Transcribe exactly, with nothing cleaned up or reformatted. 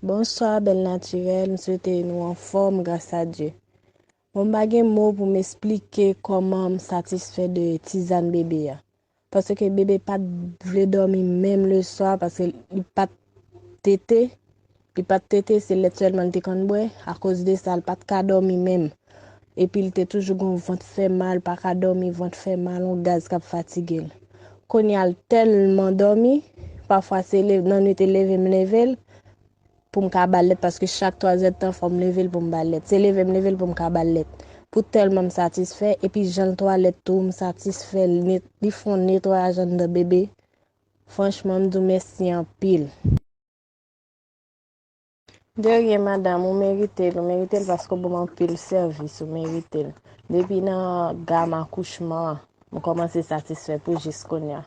Bonswa, bèl natirèl, m swete nou anfòm, gras a Dye. Bon, m pa gen mo pou m esplike kòman m satisfè de tizàn bebe a. Paske bebe pa t vle dòmi menm leswa, paske li pa t tete. Li pa t tete, se lèt sèlman li te konn bwè. Akoz de sa, li pa t ka dòmi menm. Epi li te toujou gon vant fè mal, pa ka dòmi, vant fè mal, yon gaz k ap fatige l. Kounye a, l tèlman dòmi, pafwa se le, nan nwit e leve m leve l, pou m ka ba l lèt, paske chak twa zè tan fò m leve l pou m ba l lèt. Se leve m leve l pou m ka ba l lèt. Pou tèlman m satisfè, epi jan l twalèt tou, m satisfè l net, li fè yon netwayaj anndan bebe. Franchman, m di w mèsi anpil. De rien, madanm, ou merite l, ou merite l paske w ban m anpil sèvis, ou merite l. Depi nan gam akouchman an, m kòmanse satisfè pou jis kounye a.